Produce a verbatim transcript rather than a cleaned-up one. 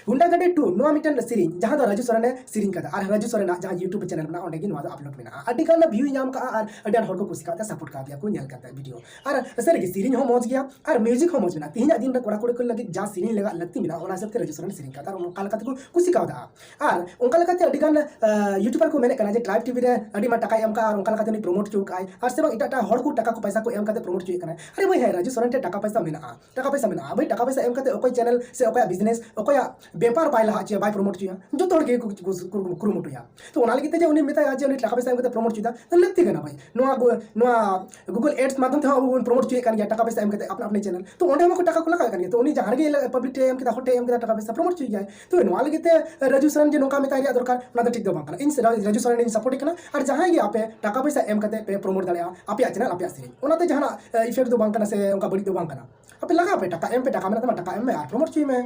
ᱜᱩᱱᱰᱟ ᱜᱟᱹᱰᱤ ᱴᱩ, ᱱᱚᱣᱟ ᱢᱤᱫᱴᱮᱱ ᱥᱮᱨᱮᱧ, ᱡᱟᱦᱟᱸ ᱫᱚ ᱨᱟᱡᱩ ᱥᱚᱨᱮᱱᱮ ᱥᱮᱨᱮᱧ ᱠᱟᱫᱟ, ᱟᱨ ᱨᱟᱡᱩ ᱥᱚᱨᱮᱱᱟᱜ ᱡᱟᱦᱟᱸ YouTube ᱪᱮᱱᱮᱞ ᱢᱮᱱᱟᱜᱼᱟ, ᱚᱸᱰᱮ ᱜᱮ ᱱᱚᱣᱟ ᱫᱚ ᱟᱯᱞᱳᱰ ᱢᱮᱱᱟᱜᱼᱟ᱾ ᱟᱹᱰᱤ ᱜᱟᱱ ᱵᱷᱤᱭᱩ ᱧᱟᱢ ᱠᱟᱜᱼᱟ ᱟᱨ ᱟᱹᱰᱤ ᱟᱸᱴ ᱦᱚᱲ ᱠᱚ ᱠᱩᱥᱤ ᱠᱟᱜ ᱛᱮ, ᱥᱟᱯᱳᱨᱴ ᱠᱟᱣᱫᱮᱭᱟ ᱠᱚ ᱧᱮᱞ ᱠᱟᱛᱮ ᱵᱷᱤᱰᱤᱭᱳ᱾ ᱟᱨ ᱥᱟᱹᱨᱤᱜᱮ ᱥᱮᱨᱮᱧ ᱦᱚᱸ ᱢᱚᱡᱽ ᱜᱮᱭᱟ ᱟᱨ ᱢᱤᱭᱩᱡᱤᱠ ᱦᱚᱸ ᱢᱚᱡᱽ ᱢᱮᱱᱟᱜᱼᱟ᱾ ᱛᱮᱦᱮᱧᱟᱜ ᱫᱤᱱ ᱨᱮ ᱠᱚᱲᱟ ᱠᱩᱲᱤ ᱠᱚ ᱞᱟᱹᱜᱤᱫ ᱡᱟ ᱥᱮᱨᱮᱧ ᱞᱟᱜᱟᱜ ᱞᱟᱹᱠᱛᱤ ᱢᱮᱱᱟᱜᱼᱟ, ᱚᱱᱟ ᱦᱤᱥᱟᱹᱵ ᱛᱮ ᱨᱟᱡᱩ ᱥᱚᱨᱮᱱ ᱥᱮᱨᱮᱧ ᱠᱟᱫᱟ ᱟᱨ ᱚᱱᱠᱟ ᱞᱮᱠᱟ ᱛᱮᱠᱚ ᱠᱩᱥᱤ ᱠᱟᱣᱫᱟ᱾ ᱟᱨ ᱚᱱᱠᱟ ᱞᱮᱠᱟᱛᱮ ᱟᱹᱰᱤ ᱜᱟᱱ ᱭᱩᱴᱩᱵᱟᱨ ᱠᱚ ᱢᱮᱱᱮᱫ ᱠᱟᱱᱟ ᱡᱮ ᱴᱨᱟᱭᱤᱵᱽ ᱴᱤᱵᱷᱤ ᱨᱮ ᱟᱹᱰᱤ ᱢᱟᱨᱟᱝ ᱴᱟᱠᱟᱭ ᱮᱢ ᱠᱟᱜᱼᱟ ᱟᱨ ᱚᱱᱠᱟ ᱞᱮᱠᱟᱛᱮ ᱩᱱᱤ ᱯᱨᱳᱢᱳᱴ ᱦᱚᱪᱚ ᱠᱟᱜᱼᱟᱭ, ᱟᱨ ᱥᱮ ᱵᱟᱝ ᱮᱴᱟᱜ ᱮᱴᱟᱜ ᱦᱚᱲ ᱠᱚ ᱴᱟᱠᱟ ᱠᱚ ᱯᱚᱭᱥᱟ ᱠᱚ ᱮᱢ ᱠᱟᱛᱮ ᱯᱨᱳᱢᱳᱴ ᱦᱚᱪᱚᱭᱮᱫ ᱠᱟᱱᱟ᱾ ᱟᱨᱮ ᱵᱷᱟᱹᱭ, ᱦᱮᱸ, ᱨᱟᱡᱩ ᱥᱚᱨᱮᱱ ᱴᱷᱮᱱ ᱴᱟᱠᱟ ᱯᱚᱭᱥᱟ ᱢᱮᱱᱟᱜᱼᱟ, ᱴᱟᱠᱟ ᱯᱚᱭᱥᱟ ᱢᱮᱱᱟᱜᱼᱟ ᱵᱷᱟᱹᱭ, ᱴᱟᱠᱟ ᱯᱚᱭᱥᱟ ᱮᱢ ᱠᱟᱛᱮ ᱚᱠᱚᱭ ᱪᱮᱱᱮᱞ ᱥᱮ ᱚᱠᱚᱭᱟᱜ ᱵᱤᱡᱽᱱᱮᱥ, ᱚᱠᱚᱭᱟᱜ ᱵᱮᱯᱟᱨ ᱵᱟᱭ ᱞᱟᱦᱟ ᱦᱚᱪᱚᱭᱟ, ᱵᱟᱭ ᱯᱨᱳᱢᱳᱴ ᱦᱚᱪᱚᱭᱟ, ᱡᱚᱛᱚ ᱦᱚᱲ ᱜᱮ ᱠᱚ ᱠᱩᱨᱩᱢᱩᱴᱩᱭᱟ᱾ ᱛᱚ ᱚᱱᱟ ᱞᱟᱹᱜᱤᱫ ᱛᱮ ᱡᱮ ᱩᱱᱤ ᱢᱮᱛᱟᱭᱟ ᱡᱮ ᱩᱱᱤ ᱴᱟᱠᱟ ᱯᱚᱭᱥᱟ ᱮᱢ ᱠᱟᱛᱮ ᱯᱨᱳᱢᱳᱴ ᱦᱚᱪᱚᱭᱮᱫᱟ, ᱞᱟᱹᱠᱛᱤ ᱠᱟᱱᱟ ᱵᱷᱟᱹᱭ᱾ ᱱᱚᱣᱟ ᱜᱩ-, ᱱᱚᱣᱟ Google Ads ᱢᱟᱫᱽᱫᱷᱚᱢ ᱛᱮᱦᱚᱸ ᱟᱵᱚ ᱵᱚᱱ ᱯᱨᱳᱢᱳᱴ ᱦᱚᱪᱚᱭᱮᱫ ᱠᱟᱱ ᱜᱮᱭᱟ ᱴᱟᱠᱟ ᱯᱚᱭᱥᱟ ᱮᱢ ᱠᱟᱛᱮ ᱟᱯᱱᱟ ᱟᱯᱱᱤ ᱪᱮᱱᱮᱞ᱾ ᱛᱚ ᱚᱸᱰᱮ ᱦᱚᱸ ᱴᱟᱠᱟ ᱠᱚ ᱞᱟᱜᱟᱣᱮᱫ ᱠᱟᱱ ᱜᱮᱭᱟ᱾ ᱛᱚ ᱩᱱᱤ ᱡᱟᱦᱟᱸ ᱨᱮᱜᱮ ᱯᱟᱵᱽᱞᱤᱠ ᱴᱷᱮᱡ ᱮᱢ ᱠᱮᱫᱟ, ᱦᱚᱲ ᱴᱷᱮᱡ ᱮᱢ ᱠᱮᱫᱟ, ᱴᱟᱠᱟ ᱯᱚᱭᱥᱟ ᱯᱨᱳᱢᱳᱴ ᱦᱚᱪᱚᱭ ᱜᱮᱭᱟᱭ᱾ ᱛᱚ ᱱᱚᱣᱟ ᱞᱟᱹᱜᱤᱫ ᱛᱮ ᱨᱟᱡᱩ ᱥᱚᱨᱮᱱ ᱡᱮ ᱱᱚᱝᱠᱟ ᱢᱮᱛᱟᱭ ᱨᱮᱭᱟᱜ ᱫᱚᱨᱠᱟᱨ, ᱚᱱᱟ ᱫᱚ ᱴᱷᱤᱠ ᱫᱚ ᱵᱟᱝ ᱠᱟᱱᱟ᱾ ᱤᱧ ᱥᱮ ᱨᱟᱡᱩ ᱥᱚᱨᱮᱱ ᱤᱧ ᱥᱟᱯᱳᱨᱴ ᱠᱟᱱᱟ᱾ ᱟᱨ ᱡᱟᱦᱟᱸᱭ ᱜᱮ ᱟᱯᱮ ᱴᱟᱠᱟ ᱯᱚᱭᱥᱟ ᱮᱢ ᱠᱟᱛᱮ ᱯᱮ ᱯᱨᱳᱢᱳᱴ ᱫᱟᱲᱮᱭᱟᱜᱼᱟ ᱟᱯᱮᱭᱟᱜ ᱪᱮᱱᱮᱞ, ᱟᱯᱮᱭᱟᱜ ᱥᱮᱨᱮᱧ, ᱚᱱᱟᱛᱮ ᱡᱟᱦᱟᱱᱟᱜ ᱤᱯᱷᱮᱠᱴ ᱫᱚ ᱵᱟᱝ ᱠᱟᱱᱟ ᱥᱮ ᱚᱱᱠᱟ ᱵᱟᱹᱲᱤᱡ ᱫᱚ ᱵᱟᱝ ᱠᱟᱱᱟ᱾ ᱟᱯᱮ ᱞᱟᱜᱟᱣ ᱯᱮ, ᱴᱟᱠᱟ ᱮᱢ ᱯᱮ, ᱴᱟᱠᱟ ᱢᱮᱱᱟᱜ ᱛᱟᱢᱟ, ᱴᱟᱠᱟ ᱮᱢ ᱢᱮ ᱟᱨ ᱯᱨᱳᱢᱳᱴ ᱦᱚᱪᱚᱭ ᱢᱮ᱾